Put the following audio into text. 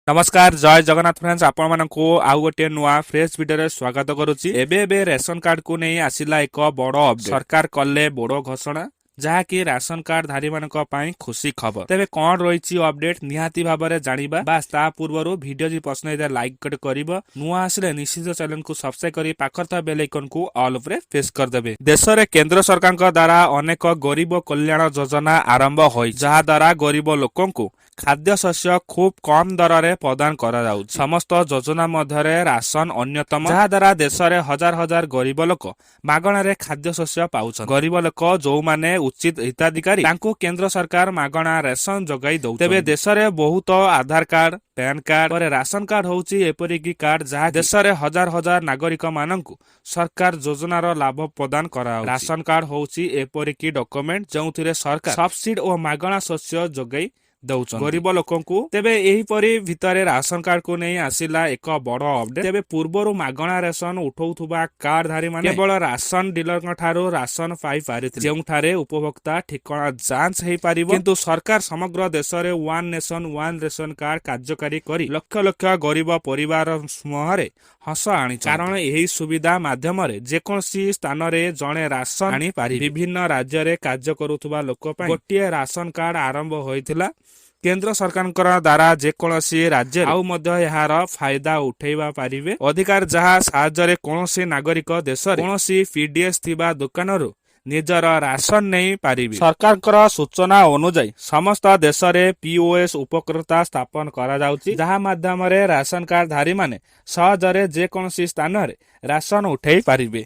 ନମସ୍କାର, ଜୟ ଜଗନ୍ନାଥ ଫ୍ରେଣ୍ଡସ୍। ଆପଣମାନଙ୍କୁ ଆଉ ଗୋଟିଏ ନୂଆ ଫ୍ରେଶ ଭିଡିଓରେ ସ୍ୱାଗତ କରୁଛି। ଏବେ ଏବେ ରେସନ କାର୍ଡକୁ ନେଇ ଆସିଲା ଏକ ବଡ ଅପଡେଟ୍। ସରକାର କଲେ ବଡ ଘୋଷଣା, ଯାହାକି ରାସନ କାର୍ଡ ଧାରୀମାନଙ୍କ ପାଇଁ ଖୁସି ଖବର। ତେବେ କଣ ରହିଛି ଅପଡେଟ୍, ନିହାତି ଭାବରେ ଜାଣିବା। ବାସ୍, ତା ପୂର୍ବରୁ ଭିଡିଓ ଯଦି ପସନ୍ଦ ହେଇଥାଏ, ଲାଇକ୍ ଗୋଟେ କରିବ। ନୂଆ ଆସିଲେ ନିଶ୍ଚିତ ଚ୍ୟାନେଲକୁ ସବସ୍କ୍ରାଇବ କରି ପାଖରେ ଥିବା ବେଲ୍ ଆଇକନକୁ ଅଲ୍ ଉପରେ ପ୍ରେସ୍ କରିଦେବେ। ଦେଶରେ କେନ୍ଦ୍ର ସରକାରଙ୍କ ଦ୍ୱାରା ଅନେକ ଗରିବ କଲ୍ୟାଣ ଯୋଜନା ଆରମ୍ଭ ହୋଇଛି, ଯାହା ଦ୍ୱାରା ଗରିବ ଲୋକଙ୍କୁ ଖାଦ୍ୟ ଶସ୍ୟ ଖୁବ୍ କମ ଦରରେ ପ୍ରଦାନ କରାଯାଉଛି। ସମସ୍ତ ଯୋଜନା ମଧ୍ୟରେ ରାସନ ଅନ୍ୟତମ, ଯାହା ଦ୍ୱାରା ଦେଶରେ ହଜାର ହଜାର ଗରିବ ଲୋକ ମାଗଣାରେ ଖାଦ୍ୟ ଶସ୍ୟ ପାଉଛନ୍ତି। ଗରିବ ଲୋକ ଯୋଉମାନେ ଉଚିତ ହିତାଧିକାରୀ, ତାଙ୍କୁ କେନ୍ଦ୍ର ସରକାର ମାଗଣା ରେସନ ଯୋଗାଇ ଦଉଛନ୍ତି। ତେବେ ଦେଶରେ ବହୁତ ଆଧାର କାର୍ଡ, ପ୍ୟାନ କାର୍ଡ ପରେ ରାସନ କାର୍ଡ ହଉଛି ଏପରିକି କାର୍ଡ, ଯାହା ଦେଶରେ ହଜାର ହଜାର ନାଗରିକ ମାନଙ୍କୁ ସରକାର ଯୋଜନାର ଲାଭ ପ୍ରଦାନ କରାଯାଉଛି। ରାସନ କାର୍ଡ ହଉଛି ଏପରିକି ଡକୁମେଣ୍ଟ, ଯେଉଁଥିରେ ସରକାର ସବସିଡି ଓ ମାଗଣା ଶସ୍ୟ ଯୋଗାଇ ଦଉଛନ୍ତି ଗରିବ ଲୋକଙ୍କୁ। ତେବେ ଏହିପରି ଭିତରେ ରାସନ କାର୍ଡକୁ ନେଇ ଆସିଲା ଏକ ବଡ ଅପଡେଟ୍। ତେବେ ପୂର୍ବରୁ ମାଗଣା ରେସନ ଉଠାଉଥିବା କାର୍ଡ ଧାରୀ ମାନେ କେବଳ ରାସନ ଡିଲରଙ୍କ ଠାରୁ ରାସନ ପାଇପାରିଥିଲେ, ଯେଉଁଠାରେ ଉପଭୋକ୍ତା ଠିକଣା ଯାଞ୍ଚ ହେଇପାରିବ। କିନ୍ତୁ ସରକାର ସମଗ୍ର ଦେଶରେ One Nation One Ration Card କାର୍ଯ୍ୟକାରୀ କରି ଲକ୍ଷ ଲକ୍ଷ ଗରିବ ପରିବାର ମୁହଁରେ ହସ ଆଣିଛି। କାରଣ ଏହି ସୁବିଧା ମାଧ୍ୟମରେ ଯେକୌଣସି ସ୍ଥାନରେ ଜଣେ ରାସନ ଆଣିପାରିବେ। ବିଭିନ୍ନ ରାଜ୍ୟରେ କାର୍ଯ୍ୟ କରୁଥିବା ଲୋକ ପାଇଁ ଗୋଟିଏ ରାସନ କାର୍ଡ ଆରମ୍ଭ ହୋଇଥିଲା। କେନ୍ଦ୍ର ସରକାରଙ୍କର ଦ୍ୱାରା ଯେକୌଣସି ରାଜ୍ୟରେ ଆଉ ମଧ୍ୟ ଏହାର ଫାଇଦା ଉଠେଇବା ପାରିବେ ଅଧିକାର, ଯାହା ସାହାଯ୍ୟରେ କୌଣସି ନାଗରିକ ଦେଶରେ କୌଣସି ପିଡିଏସ୍ ଥିବା ଦୋକାନରୁ ନିଜର ରାସନ ନେଇ ପାରିବେ। ସରକାରଙ୍କର ସୂଚନା ଅନୁଯାୟୀ, ସମସ୍ତ ଦେଶରେ ପିଓଏସ୍ ଉପକୃତା ସ୍ଥାପନ କରାଯାଉଛି, ଯାହା ମାଧ୍ୟମରେ ରାସନ କାର୍ଡ ଧାରୀମାନେ ସହଜରେ ଯେକୌଣସି ସ୍ଥାନରେ ରାସନ ଉଠେଇ ପାରିବେ।